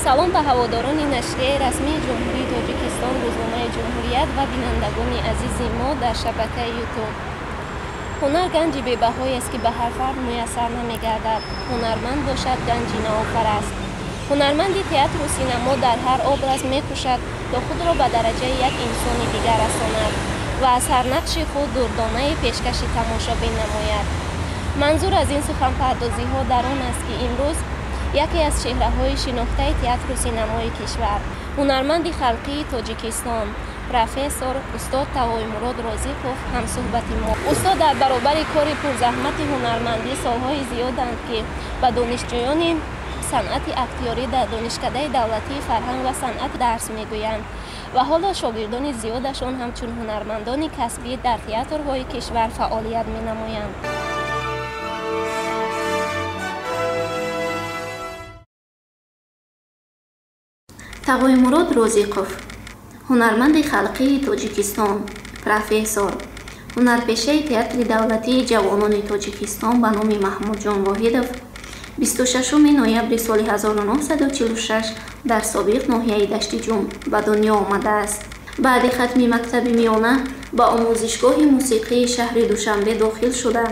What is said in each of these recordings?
Салом ба ҳаводорони нашрияи расмии Ҷумҳурии Тоҷикистон, рӯзномаи Ҷумҳурият ва бинандагони азизи мо дар шабакаи Ютуб. Ҳунар ганҷи бебаҳоест, ки ба ҳар фард муяссар намегардад. Ҳунарманд бошад ганҷи наофар аст. Ҳунарманди театру синамо дар ҳар образ мекӯшад, то худро ба дараҷаи як инсони дигар расонад ва аз ҳар нақши худ дурдонае пешкаши тамошобин намояд. Манзур аз ин суханпардозиҳо дар он аст, ки имрӯз яке аз чеҳраҳои шинохтаи театру синамои кишвар, ҳунарманди халқии Тоҷикистон, профессор устод Тағоймурод Розиқов ҳамсӯҳбати мо. Устод дар баробари кори пурзаҳмати ҳунармандӣ солҳои зиёданд, ки ба донишҷӯёни санъати актёрӣ дар Донишкадаи давлатии фарҳанг ва санъат дарс мегӯянд ва ҳоло шогирдони зиёдашон ҳамчун ҳунармандони касбӣ дар театрҳои кишвар фаъолият менамоянд. Тағоймурод Розиқов, ҳунарманди халқии Тоҷикистон, профессор, ҳунарпешаи театри давлатии ҷавонони Тоҷикистон ба номи Маҳмудҷон Воҳидов 26 ноябри соли 1946 дар собиқ ноҳияи Даштиҷум ба дунё омадааст. Баъди хатми мактаби миёна ба омӯзишгоҳи мусиқии шаҳри Душанбе дохил шуда,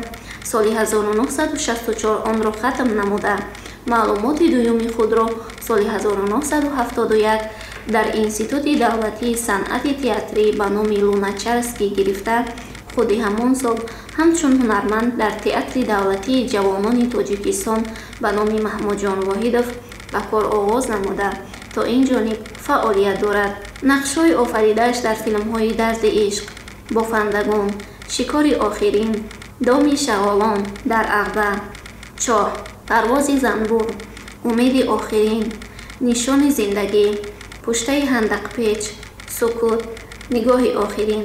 соли 1964 онро хатм намуда, маълумоти дуюми худро соли 1971 дар Институти давлатии санъати театрӣ ба номи Луначарский гирифта, худи ҳамон сол ҳамчун ҳунарманд дар Театри давлатии ҷавонони Тоҷикистон ба номи Маҳмудҷон Воҳидов ба кор оғоз намуда, то ин ҷониб фаъолият дорад. Нақшҳои офаридааш дар филмҳои Дарди ишқ, Бофандагон, Шикори охирин, Доми шағолон, Дар ағба, Чоҳ, Парвози занбур, Умеди охирин, Нишони зиндагӣ, Пуштаи ҳандақпеч, Сукут, Нигоҳи охирин,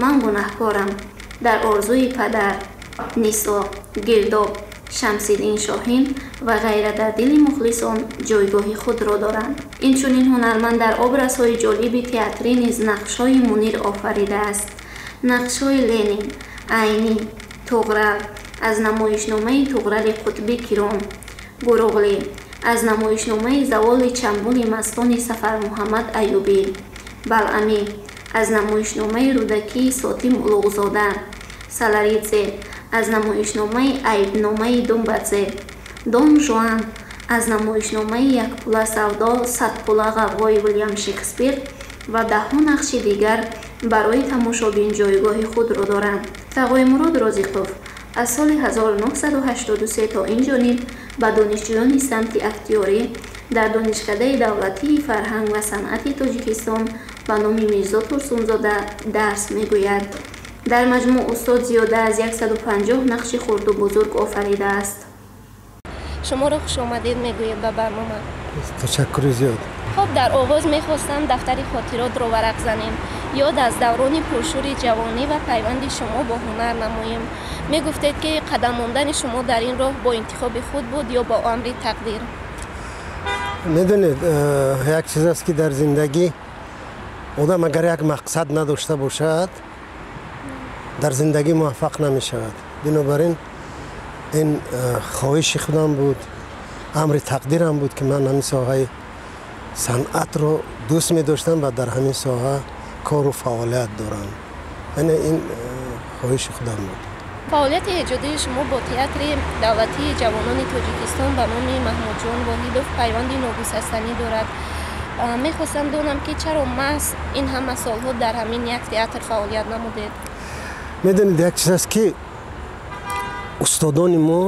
Ман гунаҳкорам, Дар орзуи падар, Нисо, Гирдоб, Шамсиддин Шоҳин ва ғайра дар дили мухлисон ҷойгоҳи худро доранд. Инчунин ҳунарманд дар образҳои ҷолиби театрӣ низ нақшҳои мунир офаридааст. Нақшҳои Ленин, Айнӣ, Туғрал аз намоишномаи Туғрали Қутбӣ Кирон, Гуруғлӣ аз намоишномаи Заволи чамбули мастони Сафармуҳаммад Аюбӣ, Балъамӣ аз намоишномаи Рӯдакии Сотим Улуғзода, Саларидзе аз намоишномаи Айбномаи Думбадзе, Дон Жуан аз намоишномаи Якпула савдо садпула ғавғои Вилям Шекспир ва даҳҳо нақши дигар барои тамошобин ҷойгоҳи худро доранд. Тағоймурод Розиқов аз соли 1983 то ин ҷониб ба донишҷӯёни самти актёрӣ дар Донишкадаи давлатии фарҳанг ва санъати Тоҷикистон ба номи Мирзо Турсунзода дарс мегӯяд. Дар маҷмӯъ устод зиёда аз 150 нақши хурду бузург офаридааст. Шуморо хушомадед мегӯем ба барнома. Ташаккури зиёд. Хоб, дар оғоз мехостам дафтари хотиротро варақ занем, ёд аз даврони пуршӯри ҷавонӣ ва пайванди шумо бо ҳунар намоем. Мегуфтед, ки қадам мондани шумо дар ин роҳ бо интихоби худ буд ё бо амри тақдир? Медонед, як чиз аст, ки дар зиндагӣ одам агар як мақсад надошта бошад, дар зиндагӣ муваффақ намешавад. Бинобар ин ин хоҳиши худам буд, амри тақдирам буд, ки ман ҳамин соҳаи санъатро дӯст медоштам ва дар ҳамин соҳа кору фаъолият дорам. Яъне ин хоҳиши худам буд. Фаъолияти эҷодии шумо бо Театри давлатии ҷавонони Тоҷикистон ба номи Маҳмудҷон Воҳидов пайванди ногусастанӣ дорад. Мехостам донам, ки чаро маҳз ин ҳама солҳо дар ҳамин як театр фаъолият намудед? Медонед, як чиз аст, ки устодони мо,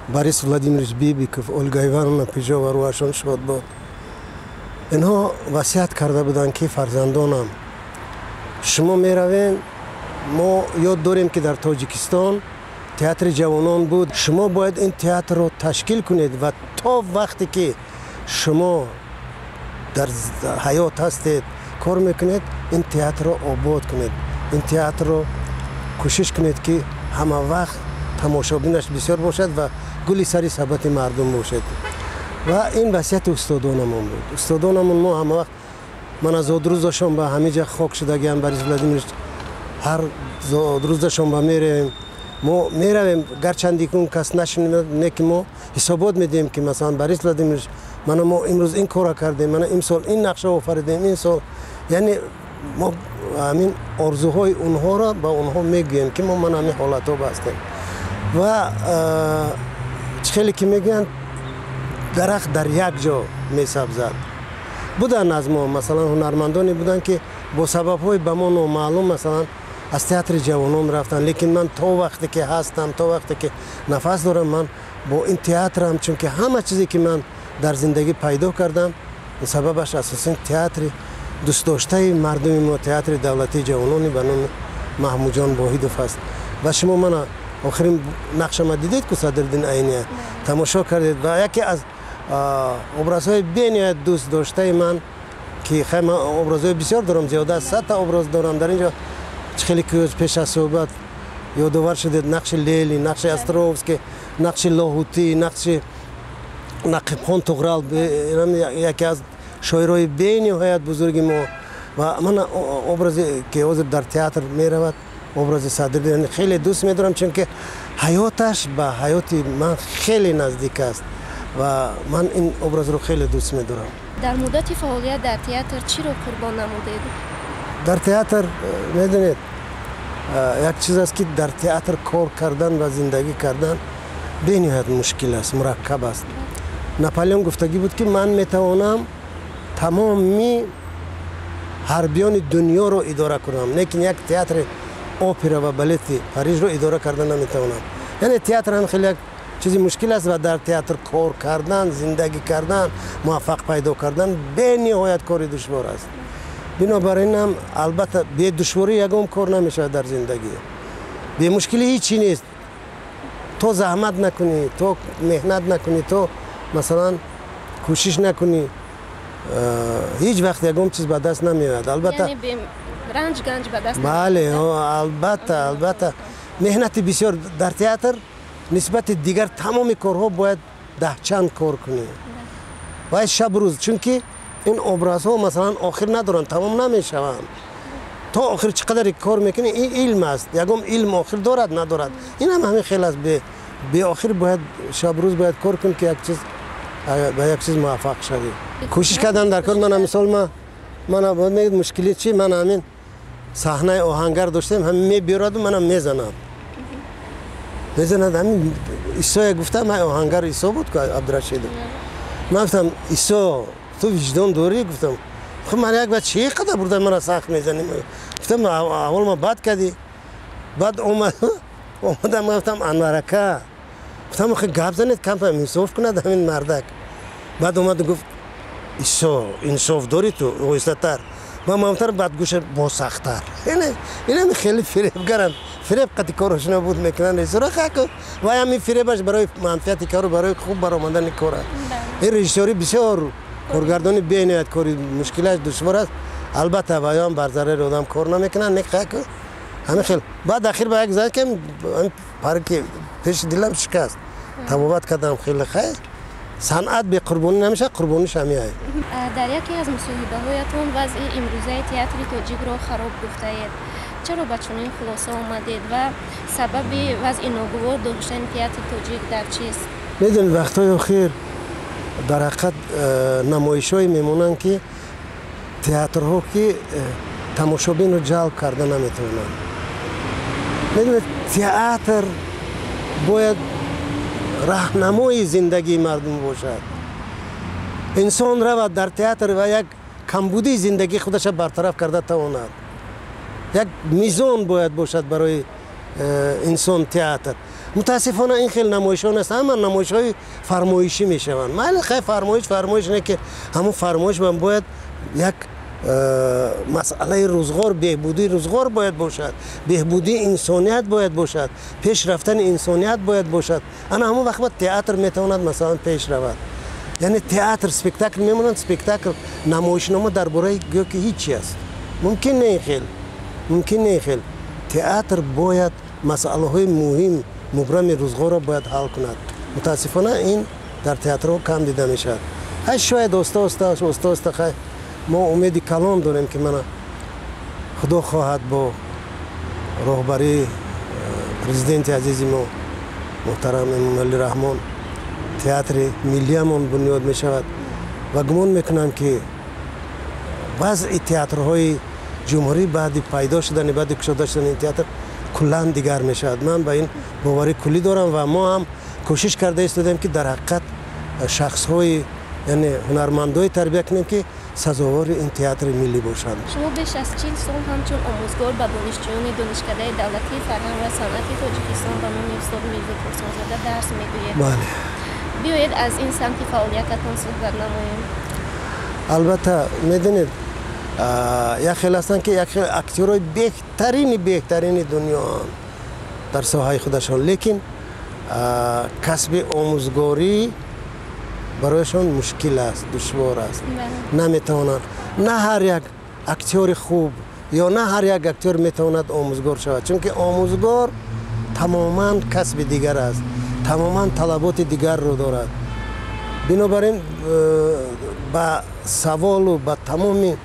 Борис Владимирович Бибиков, Ольга Ивановна Пижова, рӯҳашон шод бод, инҳо васият карда буданд, ки фарзандонам, шумо меравем, мо ёд дорем, ки дар Тоҷикистон театри ҷавонон буд, шумо бояд ин театрро ташкил кунед ва то вақте ки шумо дар ҳаёт ҳастед, кор мекунед, ин театрро обод кунед, ин театрро кӯшиш кунед, ки ҳама вақт тамошобинаш бисёр бошад ва гули сари сабати мардум бошед. Ва ин васияти устодонамон буд. Устодонамон мо ҳама вақт, ман аз зодрӯзашон ба ҳамин ҷа хок шудагиам, Борис Владимирович, ҳар зодрӯзашон ба меравем, Мо меравем, гарчанде ки он кас нашунид, не ки мо ҳисобот медиҳем, ки масалан, Борис Владимирович, мана мо имрӯз ин корро кардем, мана имсол ин нақша офаридем, ин сол, яъне мо ҳамин орзуҳои онҳоро ба онҳо мегӯем, ки мо мана ҳамин ҳолатҳо ҳастем. Ва чӣ хеле ки мегӯянд, дарахт дар як ҷо месабзад. Буданд аз мо, масалан, ҳунармандоне буданд, ки бо сабабҳои ба мо номаълум, масалан, аз театри ҷавонон рафтанд, лекин ман то вақте ки ҳастам, то вақте ки нафас дорам, ман бо ин театрам, чунки ҳама чизе ки ман дар зиндагӣ пайдо кардам, сабабаш асосан театри дӯстдоштаи мардуми мо, театри давлатии ҷавонони ба номи Маҳмудҷон Воҳидов аст. Ва шумо мана охирин нақшама дидед ку, Садриддин Айния тамошо кардед, ва яке аз образҳои бениҳоят дӯст доштаи ман, ки хай ман образҳои бисёр дорам, зиёда аз 100-та образ дорам дар ин ҷо, чӣ хеле ки пеш аз суҳбат ёдовар шудед, нақши Лели, нақши Островский, нақши Лоҳутӣ, нақши Нақибхон Туғрал, яке аз шоирои бениҳоят бузурги мо, ва ман образе ки ҳозир дар театр меравад, образи Садриддин, хеле дӯст медорам, чунки ҳаёташ ба ҳаёти ман хеле наздик аст ва ман ин образро хеле дӯст медорам. Дар муддати фаъолият дар театр чиро қурбон намудед? Дар театр, медонед, як чиз аст, ки дар театр кор кардан ва зиндагӣ кардан бениҳоят мушкил аст, мураккаб аст. Наполеон гуфтагӣ буд, ки ман метавонам тамоми ҳарбиёни дунёро идора кунам, лекин як театри опера ва балети Парижро идора карда наметавонам. Яъне театр ҳам хеле як чизи мушкил аст ва дар театр кор кардан, зиндагӣ кардан, муваффақ пайдо кардан бениҳоят кори душвор аст. Бинобар ин ҳам, албатта, бедушворӣ ягон кор намешавад дар зиндагӣ, бемушкилӣ ҳичи нест. То заҳмат накунӣ, то меҳнат накунӣ, то, масалан, кӯшиш накунӣ, ҳеҷ вақт ягон чиз ба даст намеояд, албатта. Ранҷ ганҷ ба даст. Бале, албатта, албатта, меҳнати бисёр дар театр нисбати дигар тамоми корҳо бояд даҳчанд кор кунӣ вай шаб рӯз, чунки ин образҳо, масалан, охир надоранд, тамом намешаванд. То охир чӣ қадаре кор мекунӣ, ин илм аст, ягон илм охир дорад? Надорад. Ин ҳам ҳамин хел аст, беохир бояд шабрӯз бояд кор кун, ки як чиз ба як чиз муваффақ шавӣ. Кӯшиш кардан дар кор. Мана мисол, мана мегӯяд, мушкили чи, ман ҳамин саҳнаи оҳангар доштем, ҳамин мебиёраду манам мезанам, мезанад. Ҳамин Исоя гуфтам, ҳай оҳангар Исо буд ку, Абдурашидов. Ман гуфтам: «Исо, ту виҷдон дорӣ?» Гуфтам: «Хуб, ман як баъд чи қадар бурда мара сахт мезанӣ?» Гуфтам: «Аввал ма бад кардӣ». Баъд омадам, ман гуфтам: «Анварака», гуфтам, «охи гап занед, камтам инсоф кунад ҳамин мардак». Баъд омаду гуфт: «Исо, инсоф дорӣ ту, оҳистатар». Ман мамтар, баъд гӯша боз сахттар. Инами хеле фиребгаранд, фиреб қати корашона буд мекунанд режиссёра. Хаку вай ҳамин фиребаш барои манфиати кору барои хуб баромадани кор аст. Ин режиссёрӣ бисёр, коргардони бениҳоят кори мушкилаш душвор аст, албатта. Ваёам бар зарари одам кор намекунанд, не, хаку ҳамин хел. Баъд ахир ба як зан ки парки пеши дилам шикаст, табобат кардам. Хеле хайр, санъат беқурбонӣ намешавад, қурбониш ҳамиай. Дар яке аз мусоҳибаҳоятон вазъи имрӯзаи театри тоҷикро хароб гуфтаед. Чаро ба чунин хулоса омадед ва сабаби вазъи ногувор доштани театри тоҷик дар чист? Медонед, вақтҳои охир дар ҳақиқат намоишҳое мемонанд, ки театрҳо, ки тамошобинро ҷалб карда наметавонанд. Медонед, театр бояд раҳнамои зиндагии мардум бошад. Инсон равад дар театр ва як камбудии зиндагии худаша бартараф карда тавонад. Як мизон бояд бошад барои инсон театр. Мутаассифона, ин хел намоишҳо нест, ҳама намоишҳои фармоишӣ мешаванд. Майли, хай, фармоиш фармоиш, не ки ҳамун фармоиш ман бояд як масъалаи рӯзғор, беҳбудии рӯзғор бояд бошад, беҳбудии инсоният бояд бошад, пеш рафтани инсоният бояд бошад. Ана ҳамон вақт ба театр метавонад, масалан, пеш равад. Яъне театр спектакл мемонанд, спектакл, намоишнома дар бораи гӯё ки ҳичи аст. Мумкин не хел, мумкин не хел. Театр бояд масъалаҳои муҳим, мубрами рӯзғорро бояд ҳал кунад. Мутаассифона, ин дар театрҳо кам дида мешавад. Хай, шояд оста оста, оста оста. Хай, мо умеди калон дорем, ки мана, худо хоҳад, бо роҳбарии Президенти азизи мо муҳтарам Эмомалӣ Раҳмон театри миллиамон бунёд мешавад ва гумон мекунам, ки вазъи театрҳои ҷумҳурӣ баъди пайдо шудани, баъди кушода шудани ин театр куллан дигар мешавад. Ман ба ин боварӣ куллӣ дорам ва мо ҳам кӯшиш карда истодем, ки дар ҳақиқат шахсҳои, яъне ҳунармандое тарбия кунем, ки сазовори ин театри миллӣ бошанд. Шумо беш аз 40 сол ҳамчун омӯзгор ба донишҷӯёни Донишкадаи давлатии фарҳанг ва санъати Тоҷикистон ба номи устод Мирзо Турсунзода дарс мегӯед. Бале. Биёед, аз ин самти фаъолиятатон суҳбат намоем. Албатта, медонед, як хел ҳастанд, ки як хел актёрҳои беҳтарини беҳтарини дунёанд дар соҳаи худашон, лекин касби омӯзгорӣ барояшон мушкил аст, душвор аст, наметавонанд. На ҳар як актёри хуб ё на ҳар як актёр метавонад омӯзгор шавад, чунки омӯзгор тамоман касби дигар аст, тамоман талаботи дигарро дорад. Бинобар ин ба саволу ба тамоми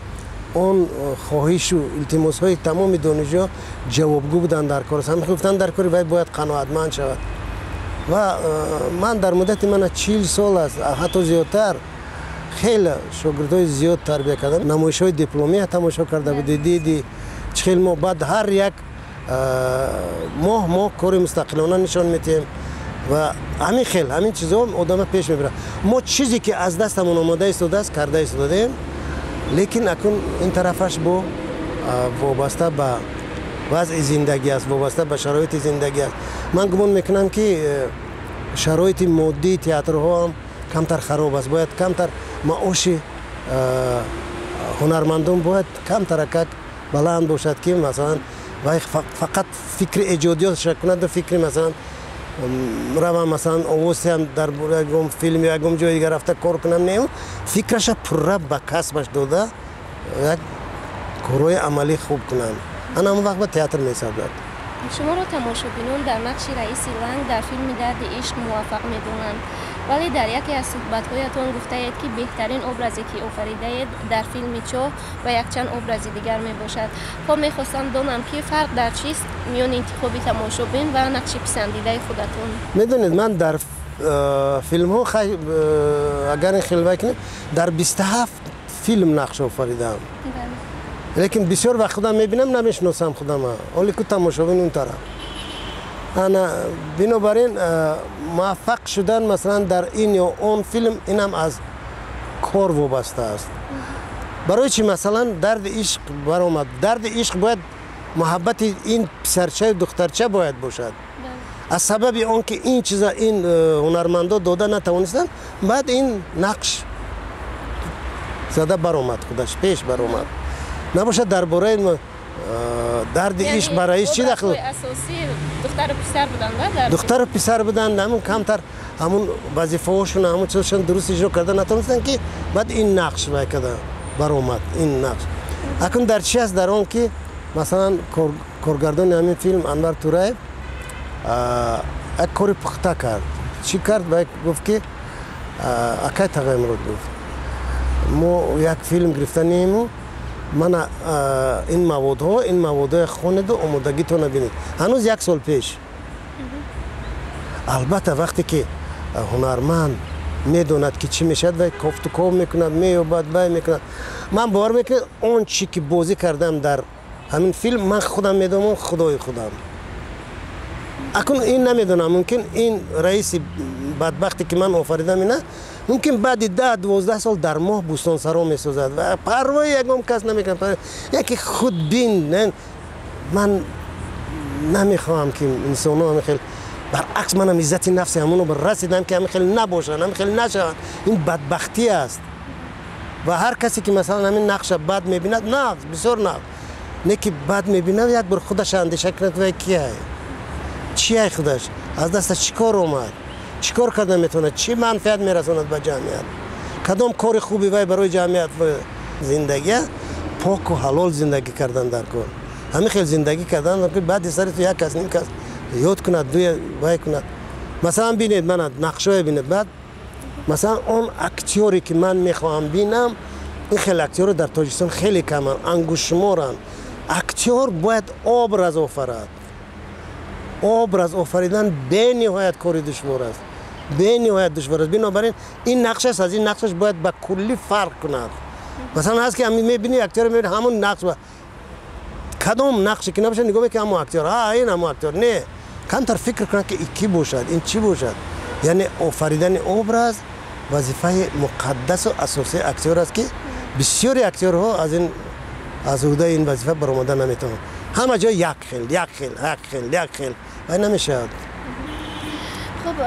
он хоҳишу илтимосҳои тамоми донишҷӯ ҷавобгӯ будан дар кор аст. Ҳамин гуфтан дар кори вай бояд қаноатманд шавад. Ва ман дар муддати мана 40 сол аст, ҳатто зиёдтар, хеле шогирдҳои зиёд тарбия кардам. Намоишҳои дипломия тамошо карда будӣ, диди, чӣ хел мо баъд ҳар як моҳ мо кори мустақилона нишон медиҳем ва ҳамин хел ҳамин чизҳо одама пеш мебарад. Мо чизе ки аз дастамон омода истодааст, карда истодаем, лекин акнун ин тарафаш бо вобаста ба вазъи зиндагӣ аст, вобаста ба шароити зиндагӣ аст. Ман гумон мекунам, ки шароити моддии театрҳо ҳам камтар хароб аст. Бояд камтар маоши ҳунармандон бояд камтаракак баланд бошад, ки масалан вай фақат фикри эҷодиётша кунаду фикри масалан равам, масалан овозиам дар ягон филм ё ягон ҷои дигар рафта кор кунам, не, фикраша пурра ба касбаш дода, як корҳои амалӣ хуб кунанд. Ана ҳамон вақт ба театр месабзад. Шуморо тамошобинон дар нақши раиси Ланг дар филми «Дарди ишқ» муваффақ медонанд, вале дар яке аз суҳбатҳоятон гуфтаед, ки беҳтарин образе ки офаридаед, дар филми «Чоҳ» ва якчанд образи дигар мебошад. Хоб, мехостам донам, ки фарқ дар чист миёни интихоби тамошобин ва нақши писандидаи худатон? Медонед, ман дар филмҳо, агар ин хелвай кунем, дар 27 филм нақш офаридаам, лекин бисёр вақт худам мебинам, намешиносам худама, ҳоле ку тамошобин он тараф. Ана бинобар ин муваффақ шудан масалан дар ин ё он филм, инам аз кор вобаста аст. Барои чи масалан «Дарди ишқ» баромад? «Дарди ишқ» бояд муҳаббати ин писарчаю духтарча бояд бошад. Аз сабаби он ки ин чиза ин ҳунармандо дода натавонистанд, баъд ин нақш зада баромад, худаш пеш баромад. Набошад, дар бораи дарди ишқ ба раис чӣ дахл? Духтару писар буданд, ҳамун камтар ҳамун вазифаҳошон, ҳамун чизошон дуруст иҷро карда натавонистанд, ки баъд ин нақш вай карда баромад. Ин нақш акнун дар чи аст? Дар он ки масалан коргардони ҳамин филм Анвар Тураев як кори пухта кард. Чӣ кард? Вай гуфт, ки акай Тағоимурод, гуфт, мо як филм гирифтаниему, мана ин маводҳо, ин маводҳое хонеду омодагитона бинед. Ҳанӯз як сол пеш. Албатта, вақте ки ҳунарманд медонад, ки чӣ мешавад, вай кофтуков мекунад, меёбад, вай мекунад. Ман бовар мекунед, он чӣ ки бозӣ кардам дар ҳамин филм, ман худам медонам, худои худам. Акун ин намедонам, мумкин ин раиси бадбахте ки ман офаридам, ина мумкин баъди 10-12 сол дар моҳ бӯстонсаро месозад ва парвои ягон кас намекунад. Яке худбин. Ман намехоҳам, ки инсонҳо ҳамин хел, баръакс, манам иззати нафси ҳамоно расидам, ки ҳамин хел набошанд, ҳамин хел нашаванд. Ин бадбахтӣ аст. Ва ҳар касе ки масалан ҳамин нақша бад мебинад, нағз, бисёр нағз, не ки бад мебинад, як бор худаша андеша кунад, вай кияй, чияй, худаш аз даста чӣ кор омад, чӣ кор карда метавонад, чӣ манфиат мерасонад ба ҷамъият, кадом кори хуби вай барои ҷамъият. Зиндагия поку ҳалол зиндагӣ кардан дар кор, ҳамин хел зиндагӣ кардан, баъди сари ту як кас, ним кас ёд кунад, дуя вай кунад. Масалан, бинед, мана нақшое бинед. Баъд масалан он актёре ки ман мехоҳам бинам, ин хел актёро дар Тоҷикистон хеле каманд, ангуштшуморанд. Актёр бояд образ офарад. Образ офаридан бениҳоят кори душвор аст, бениҳоят душвор аст. Бинобар ин ин нақшаш аз ин нақшаш бояд ба куллӣ фарқ кунад. Масалан, ҳаст ки мебини актёр, мебини ҳамон нақш, кадом нақше ки набошад, нигоҳ мекунӣ ҳамон актёр, ҳа, ин ҳамон актёр. Не, камтар фикр кунад, ки ки бошад, ин чӣ бошад. Яъне офаридани образ вазифаи муқаддасу асосии актёр аст, ки бисёри актёрҳо аз ин, аз уҳдаи ин вазифа баромада наметавонанд. Ҳама ҷо як хел, як хел, як хел, як хел, вай намешавад. Хуб,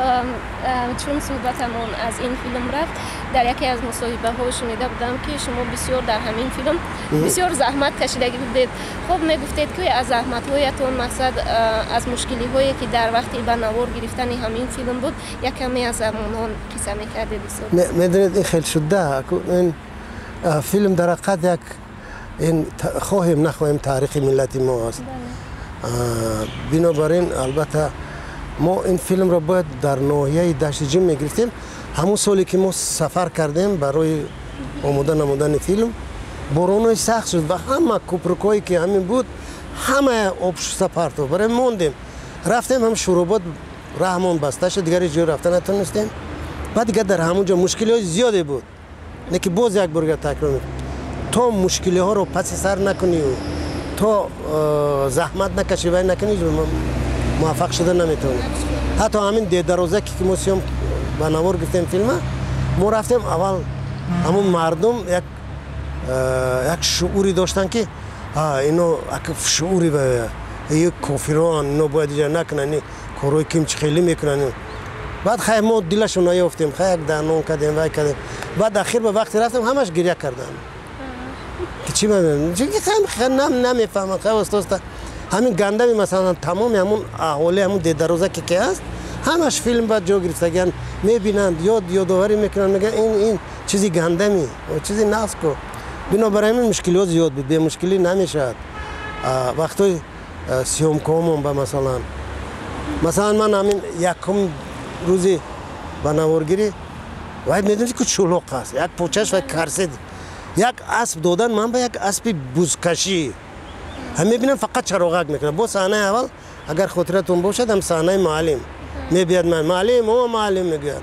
чун суҳбатамон аз ин филм рафт, дар яке аз мусоҳибаҳо шунида будам, ки шумо бисёр дар ҳамин филм бисёр заҳмат кашидагӣ будед. Хуб, мегуфтед, ки аз заҳматҳоятон, мақсад, аз мушкилиҳое, ки дар вақти ба навор гирифтани ҳамин филм буд, як каме аз онҳо қисса мекардед, устод. Медонед, ин хел шуда, ин филм дар ҳақиқат як ин, хоҳем нахоҳем, таърихи миллати мо аст. Бинобар ин, албатта, мо ин филмро бояд дар ноҳияи Дашти Ҷим мегирифтем. Ҳамон соле ки мо сафар кардем барои омода намудани филм, боронои сахт шуд ва ҳама кӯпрукҳое ки ҳамин буд, ҳама об шуста партов. Барои мондем, рафтем ҳам Шуробод, раҳмон баста шуд, дигар ҳеҷ ҷой рафта натонистем. Баъд дигар дар ҳамон ҷо мушкилиҳои зиёде буд. Не ки боз як борга такрор, то мушкилиҳоро паси сар накунию то заҳмат накашӣ, вай накунӣ, муваффақ шуда наметавонӣ. Ҳатто ҳамин Дедарозаке ки мо съём ба навор гирифтем филма, мо рафтем, аввал ҳамон мардум як шууре доштанд, ки ино шуури кофирон, ино бояд иҷа накунанд, корҳои кимчи хелӣ мекунанд. Баъд хай мо дилашон наёфтем, хай як данон кардем, вай кардем. Баъд ахир ба вақте рафтем, ҳамаш гиря карданд, чӣ, намефаҳманд. Хай, оста оста ҳамин гандами, масалан, тамоми ҳамун аҳоли ҳамун Дедарозаке ки ҳаст, ҳамаш филм баъд ҷо гирифтагиан, мебинанд, ёд ёдоварӣ мекунанд, мегӯянд, ин чизи гандами, чизи нағз ку. Бинобар ҳамин мушкилиҳо зиёд буд, бемушкилӣ намешавад. Вақтҳои съёмкаҳомон ба масалан, ман ҳамин якум рӯзи ба наворгирӣ, вай медонед, ки чӯлоқ аст, як почаш вай карсед, як асп додан ман ба, як аспи бузкашӣ. Ҳам мебинам, фақат чароғак мекунад. Бо саҳнаи аввал, агар хотиратон бошад, ҳам саҳнаи муаллим мебияд, ман муаллим, о муаллим мегӯяд,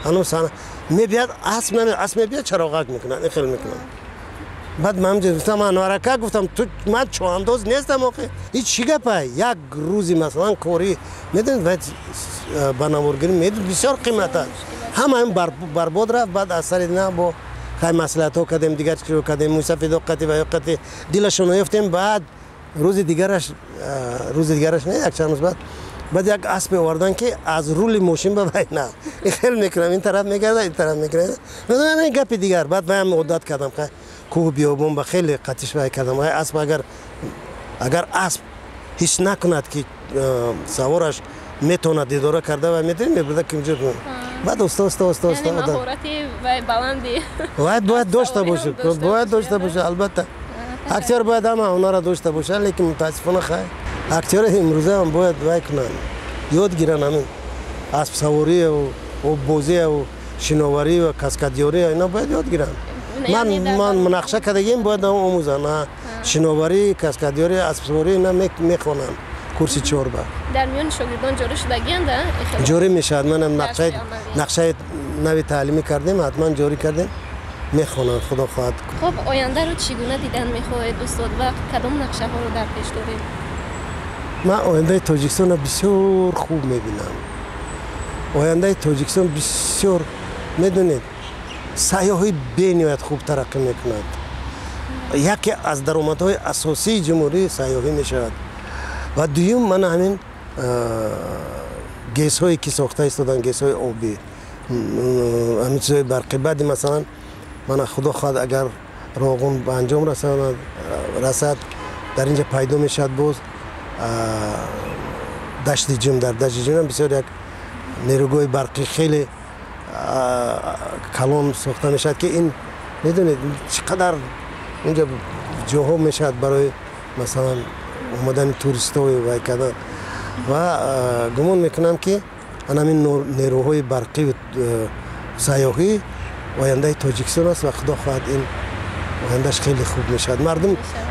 ҳанӯз саҳна мебияд, асп, асп мебияд, чароғак мекунад, ин хел мекунад. Баъд ман гуфтам, Анварака, гуфтам, ту ман чоҳандоз нестам охи, ин чӣ гапа? Як рӯзи, масалан, корӣ, медонед, вай ба наворгирӣ медонед, бисёр қимат аст. Ҳама ин барбод рафт. Баъд аз сари на бо хай маслиҳатҳо кардем, дигар чиро кардем, мусафидо қати ва қати дилашон ёфтем. Баъд рӯзи дигараш, рӯзи дигараш не, як чанд рӯз баъд як аспе овардан, ки аз рули мошин ба вай на ин хел мекунам, ин тараф мегардад, ин тараф мекунад, гапи дигар. Баъд ваям одат кардам, хай кӯҳу биёбон ба хеле қатиш вай кардам. Вай асп, агар асп ҳис накунад, ки савораш метавонад идора карда, вай метавонад мебурда кимҷо. Баъд оста оста оста оста вай бояд дошта бошад, бояд дошта бошад. Албатта, актёр бояд ҳама ҳунарро дошта бошад, лекин мутаассифона, хай, актёри имрӯзаам бояд вай кунанд, ёд гиранд ҳамин аспсаворию оббозию шиноварию каскадёрию, ино бояд ёд гиранд. Ман нақша кардагим, бояд омӯзанд шиноварӣ, каскадёрӣ, аспсаворӣ, ина мехонанд курси чорба. Дар миёни шогирдон ҷорӣ шудагианд? Ҷорӣ мешавад. Манам нақшаи нави таълимӣ кардем, ҳатман ҷорӣ кардем, мехонанд, худо хоҳад. Хуб, ояндаро чӣ гуна дидан мехоҳед, устод, ва кадом нақшаҳоро дар пеш доред? Ман ояндаи Тоҷикистонро бисёр хуб мебинам. Ояндаи Тоҷикистон бисёр, медонед, сайёҳӣ бениҳоят хуб тараққӣ мекунад. Яке аз даромадҳои асосии ҷумҳурӣ сайёҳӣ мешавад. Ва дуюм, мана ҳамин ГЭСҳое ки сохта истоданд, ГЭСҳои обӣ, ҳамин чизҳои барқӣ. Баъди, масалан, мана, худо хоҳад, агар Роғун ба анҷом расад, дар инҷа пайдо мешавад боз Дашти Ҷим. Дар Дашти Ҷимам бисёр як нерӯгоҳи барқӣ хеле калон сохта мешавад, ки ин, медонед, чӣ қадар унҷа ҷоҳо мешавад барои, масалан, омадани туристҳою вай кардан. Ва гумон мекунам, ки ҳамин нерӯҳои барқию сайёҳӣ ояндаи Тоҷикистон аст ва худо хоҳад, ин ояндаш хеле хуб мешавад.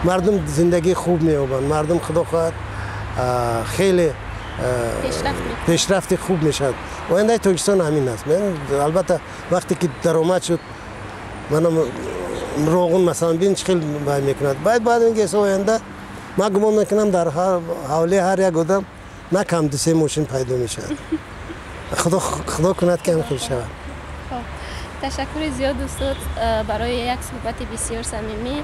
Мардум зиндагии хуб меёбанд, мардум, худо хоҳад, хеле Пешрафти хуб мешавад. Ояндаи Тоҷикистон ҳамин аст. Албатта, вақте ки даромад шуд, манам Роғун, масалан, бин, чӣ хел бай мекунад. Баъд ин оянда, ман гумон мекунам, дар ҳавлии ҳар як одам на кам ду-се мошин пайдо мешавад. Худо кунад, ки ҳам хел шавад. Ташаккури зиёд, устод, барои як суҳбати бисёр самимӣ.